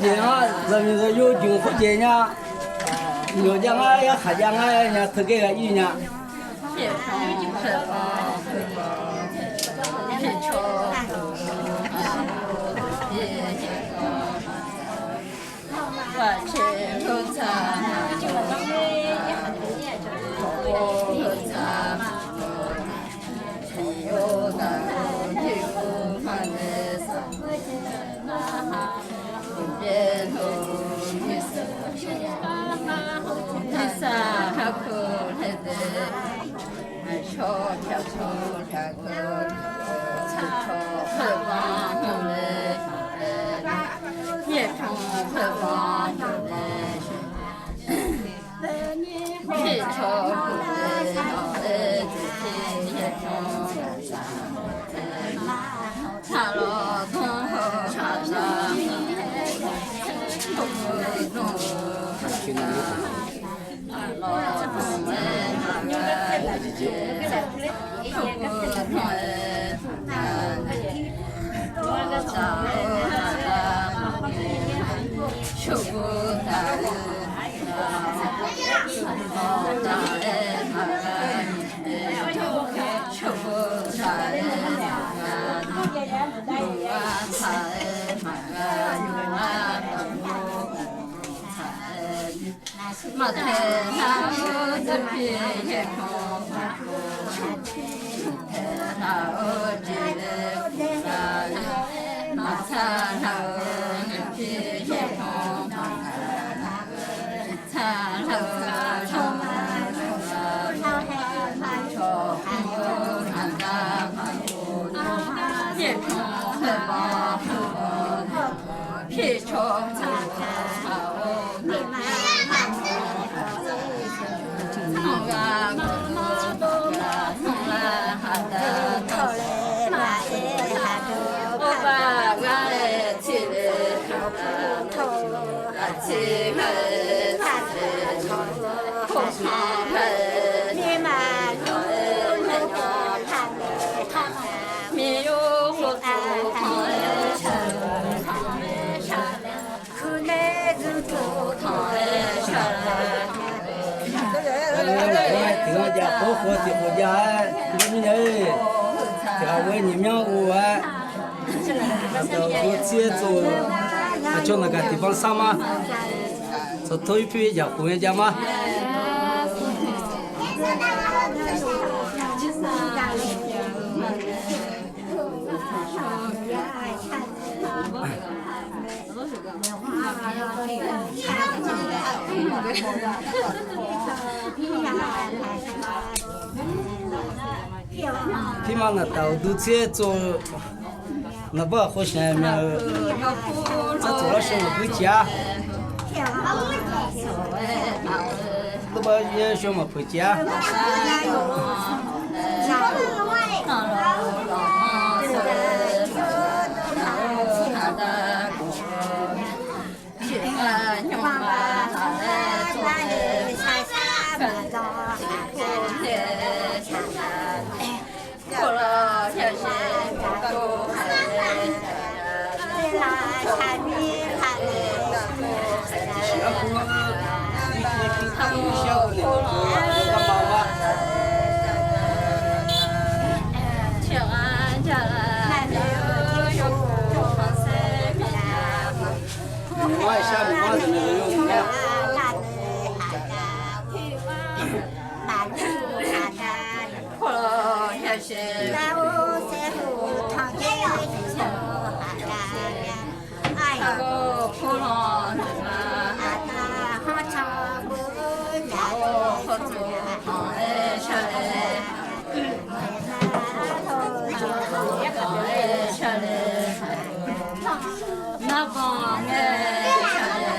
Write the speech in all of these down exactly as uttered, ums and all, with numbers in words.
Khoerjeq-anr zaqmiq zaqyo jeq khoerjeq nya. Myawq jav ngar, yarkhaq jav ngar nya, teugar ghaq ir nya. Maqtaeq nar-eu dzeurpir yaerkanq maqtaeq nar-eu jeq laer, maqtaeq nar-eu dzeurpir yaerkanq maqtaeq nar-eu, maqtaeq nar-eu jeq laer, maqtaeq nar-eu cawq maqtaeq nar-eu, yaerkanq heu bawq heu bawq, pircawq cawq cawq-eu, Tiqghaq jav khof khof tiqkhof jav-aer, mirnae, tiqghaq ghoe-aer nyiq myanr ghov-aer, aqdawq dur tser-aer tsov-eu, aqcawq naqgaq tiqbanq sar ma. Tsawqtor irpir jaqkhof-aer jav ma. Pirma naqtaf-euq dur tser-aer tsov-eu, naqbawr aqkhov shaq-aer mya-eu, tsartsoq lar shawr maqpuiq ciq-a. Dawrbav yaer shawr maqpuiq ciq-a.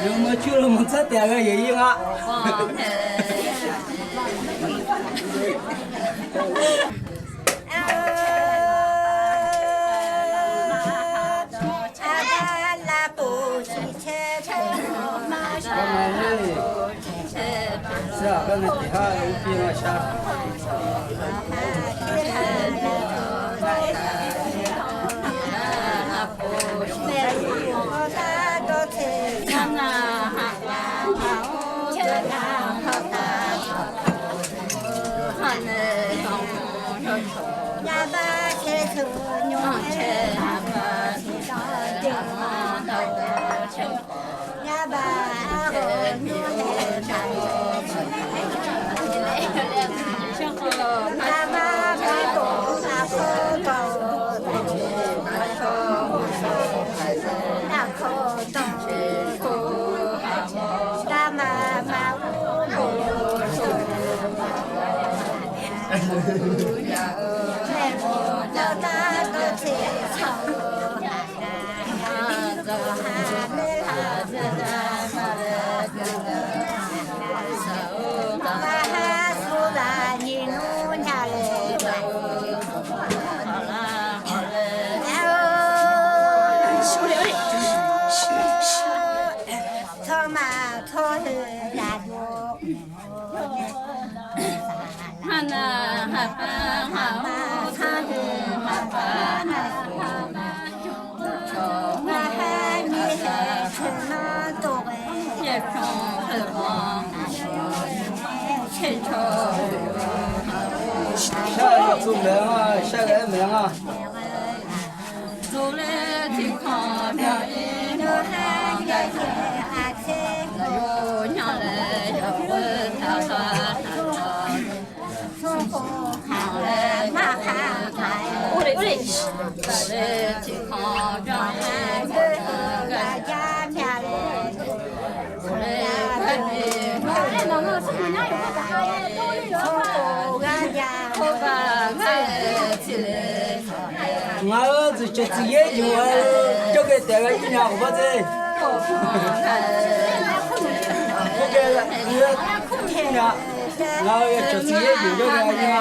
Yawmuiq cur lawmuiq tsar taef-a ghae yaeqyir nga. Shar-aer maeq-anr-a, shar-aer maeq-anr-a. Ngaq-euq dzuqceuq tsuif yaer jeq-eu jawrghae taef-aer ir nya ghofbar dzer. Khoergae-eu ir nya. Ngaq-euq yawcawq tsuif yaer jeq jawrghae ir nya.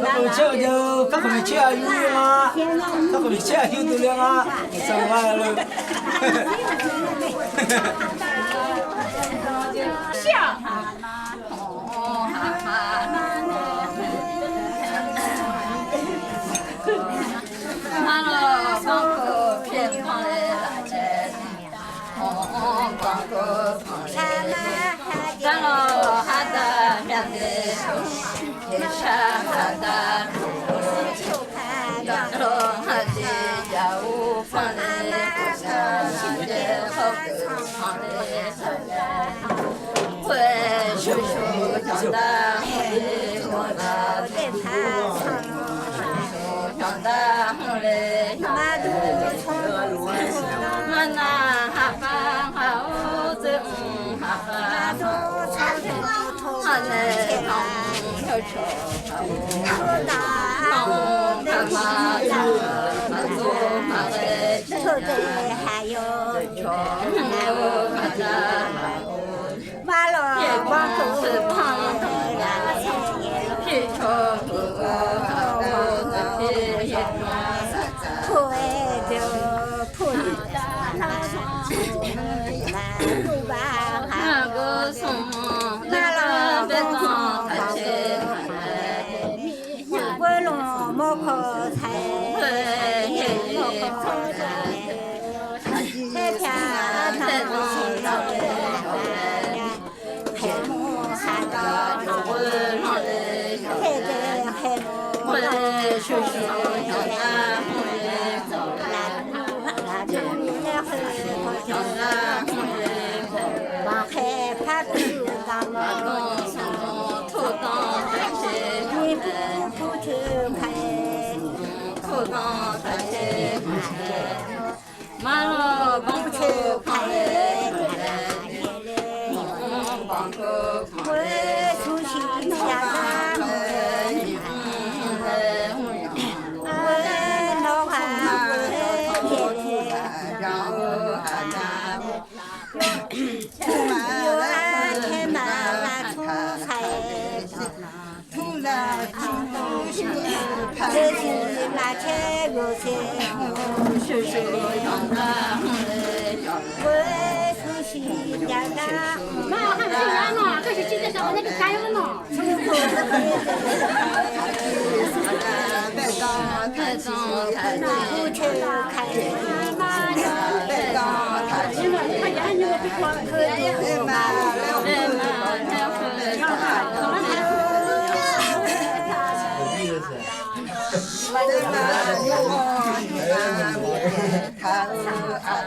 Kakhof caer-eu jav-eu, kakhof caer aqyur ler nga. Kakhof caer aqyur dov ler nga. Sanqlar-eu.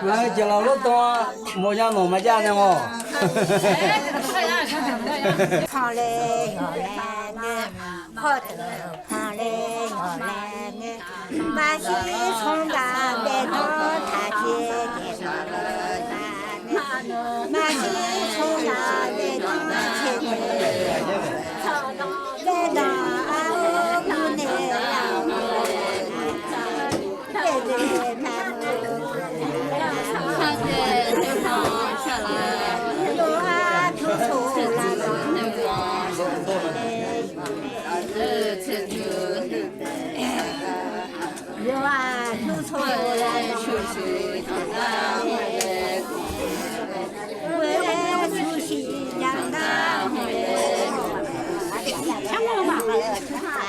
Ngar jaqlaq lawrdan mawqya nawq maqjav nae ngawq. Sanqle yawqlae nae Hawr-eu panqler yawqlaer nae, maqshir smr gaq baedanr taqjeq jeq-a. Maqshir smr gaq baedanr taqjeq jeq-a. Baedanq-a, ur nae-a, baedanq ma, yawqha tmr smr la, yawqha tmr smr la, ghoe-aer smr siq yaqdar,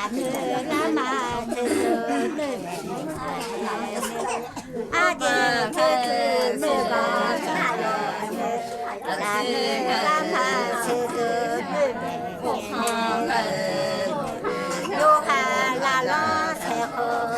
aqnoeq lar ma, aqjeq teu teu noeq gaq, aqnoeq lar ma, teu teu noeq mae, yawqha laf lawr saeq khawf,